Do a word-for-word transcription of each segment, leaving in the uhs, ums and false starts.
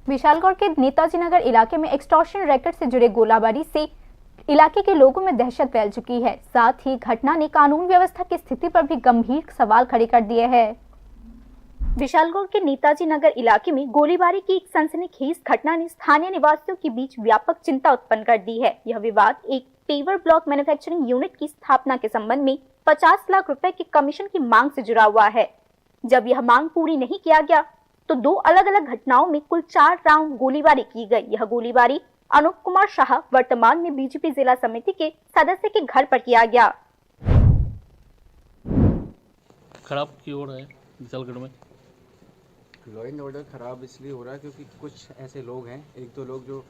विशालगढ़ के नेताजी नगर इलाके में एक्सटॉर्शन रैकेट से जुड़े गोलाबारी से इलाके के लोगों में दहशत फैल चुकी है। साथ ही घटना ने कानून व्यवस्था की स्थिति पर भी गंभीर सवाल खड़े कर दिए हैं। विशालगढ़ के नेताजी नगर इलाके में गोलीबारी की एक सनसनीखेज घटना ने स्थानीय निवासियों के बीच व्यापक चिंता उत्पन्न कर दी है। यह विवाद एक पेवर ब्लॉक मैन्युफैक्चरिंग यूनिट की स्थापना के संबंध में पचास लाख रुपए के कमीशन की मांग से जुड़ा हुआ है। जब यह मांग पूरी नहीं किया गया, तो दो अलग-अलग घटनाओं में कुल चार राउंड गोलीबारी की गई। यह गोलीबारी अनूप कुमार शाह, वर्तमान में बीजेपी जिला समिति के सदस्य, के घर पर किया गया। खराब की ओर है विशालगढ़ में। लॉ एंड ऑर्डर खराब इसलिए हो रहा है क्योंकि कुछ ऐसे लोग हैं, एक दो लोग जो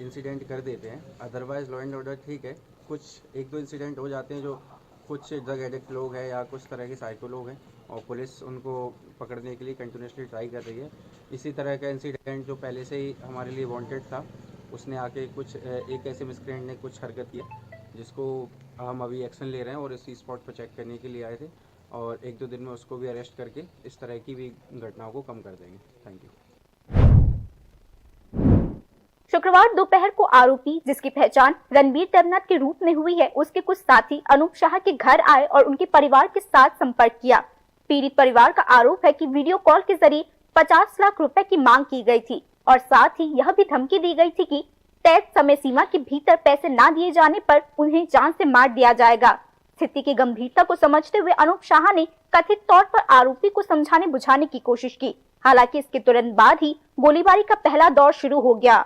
इंसिडेंट कर देते हैं, अदरवाइज लॉ एंड ऑर्डर ठीक है। कुछ एक दो इंसिडेंट हो जाते हैं जो कुछ ड्रग एडिक्ट लोग हैं या कुछ तरह के साइको लोग हैं, और पुलिस उनको पकड़ने के लिए कंटिन्यूसली ट्राई कर रही है। इसी तरह का इंसिडेंट जो पहले से ही हमारे लिए वांटेड था, उसने आके कुछ अ, एक ऐसे मिसक्रेंट ने कुछ हरकत किया, जिसको हम अभी एक्शन ले रहे हैं और इसी स्पॉट पर चेक करने के लिए आए थे, और एक दो दिन में उसको भी अरेस्ट करके इस तरह की भी घटनाओं को कम कर देंगे। Thank you. शुक्रवार दोपहर को आरोपी, जिसकी पहचान रणबीर देवनाथ के रूप में हुई है, उसके कुछ साथी अनूप शाह के घर आए और उनके परिवार के साथ संपर्क किया। पीड़ित परिवार का आरोप है कि वीडियो कॉल के जरिए पचास लाख रुपए की मांग की गई थी और साथ ही यह भी धमकी दी गई थी कि तय समय सीमा के भीतर पैसे ना दिए जाने पर उन्हें जान से मार दिया जाएगा। स्थिति की गंभीरता को समझते हुए अनूप शाह ने कथित तौर पर आरोपी को समझाने बुझाने की कोशिश की। हालांकि इसके तुरंत बाद ही गोलीबारी का पहला दौर शुरू हो गया।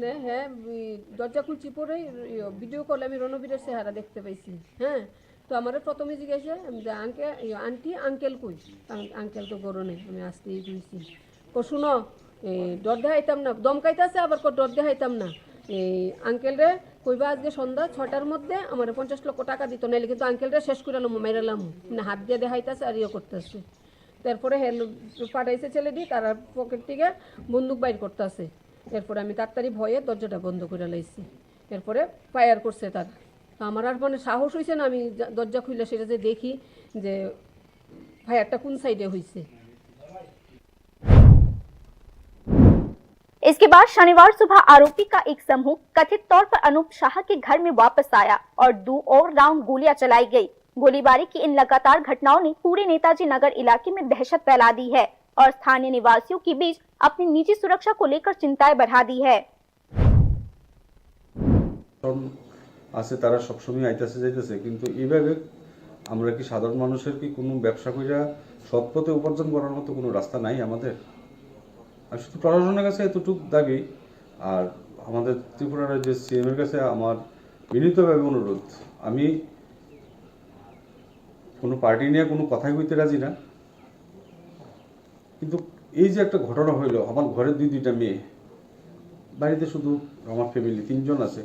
নে হে, উম, দরজা খুলছি পরে, ইয়ো, ভিডিও কলে আমি রণবীরের চেহারা দেখতে পাইছি। হ্যাঁ, তো আমারে প্রথমে জিজ্ঞাসা যে, আঙ্কে-, ইয়ো, আন্টি, আঙ্কেল কই? আং-, আঙ্কেল তো ঘরো নেই, আমি আসতেই কইছি। কো, শুনো, এই, ডর দেখাইতাম না, ধমকাইতাছে, আবার কো, ডর দেখাইতাম না। এই, আঙ্কেলরে কইবা আজকে সন্ধ্যা ছয়টার মধ্যে আমারে পঞ্চাশ লক্ষ টাকা দিত, নাইলে কিন্তু আঙ্কেলরে শেষ করে লামু, মাইরা লামু। মানে হাত দিয়ে দেখাইতাছে আর ইয়ে করতেছে। তারপরে হে লো-, পাঠাইছে ছেলেটি, তার পকেট থেকে বন্দুক বাইর করতেছে। এরপরে আমি তাড়াতাড়ি ভয়ে দরজাটা বন্ধ করে লাইছি। এরপরে ফায়ার করছে তারা। তো আমার আর মানে সাহস হইছে না, আমি যা-, দরজা খুলে সেটা যে দেখি যে ফায়ারটা কোন সাইডে হইছে। इसके बाद शनिवार सुबह आरोपी का एक समूह कथित तौर पर अनूप शाह के घर में वापस आया और दो और राउंड गोलियां चलाई गई। गोलीबारी की इन लगातार घटनाओं ने पूरे नेताजी नगर इलाके में दहशत फैला दी है और स्थानीय निवासियों के बीच अपनी निजी सुरक्षा को लेकर चिंताएं बढ़ा दी है। কারণ আছে, তারা সবসময় আইতাছে যাইতাছে, কিন্তু এইভাবে আমরা কি সাধারণ মানুষের কি কোনো ব্যবসা কইরা সৎ পথে উপার্জন করার মতো কোনো রাস্তা নাই আমাদের? আমি শুধু প্রশাসনের কাছে এতটুকু দাবি, আর আমাদের ত্রিপুরা রাজ্যের সিএম এর কাছে আমার বিনীতভাবে অনুরোধ, আমি কোনো পার্টি নিয়ে কোনো কথাই কইতে রাজি না, কিন্তু এই যে একটা ঘটনা হইলো, আমার ঘরে দুই দুইটা মেয়ে, বাড়িতে শুধু আমার ফ্যামিলি তিনজন আছে,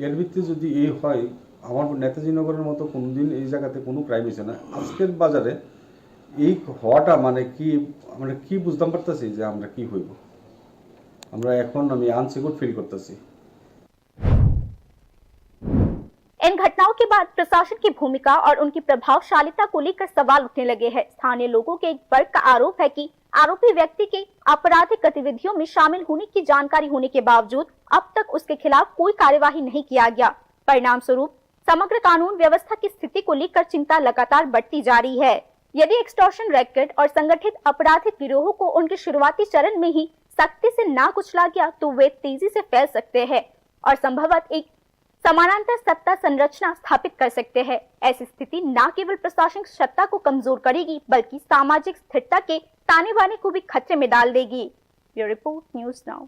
এর ভিত্তিতে যদি এই হয়, আমার নেতাজি নগরের মতো কোনোদিন এই জায়গাতে কোনো ক্রাইম হয়েছে না। আজকের বাজারে এই হওয়াটা মানে কি, আমরা কি বুঝতাম পারতাছি যে আমরা কি হইব? আমরা এখন, আমি আনসিকিউর ফিল করতেছি। इन घटनाओं के बाद प्रशासन की भूमिका और उनकी प्रभावशालिता को लेकर सवाल उठने लगे हैं। स्थानीय लोगों के एक वर्ग का आरोप है कि आरोपी व्यक्ति के आपराधिक गतिविधियों में शामिल होने की जानकारी होने के बावजूद अब तक उसके खिलाफ कोई कार्यवाही नहीं किया गया। परिणाम स्वरूप समग्र कानून व्यवस्था की स्थिति को लेकर चिंता लगातार बढ़ती जा रही है। यदि एक्सटॉर्शन रैकेट और संगठित आपराधिक गिरोहों को उनके शुरुआती चरण में ही सख्ती से ना कुचला गया, तो वे तेजी से फैल सकते हैं और संभवतः एक समानांतर सत्ता संरचना स्थापित कर सकते हैं। ऐसी स्थिति न केवल प्रशासनिक सत्ता को कमजोर करेगी, बल्कि सामाजिक स्थिरता के ताने बाने को भी खतरे में डाल देगी। Bureau report, news now.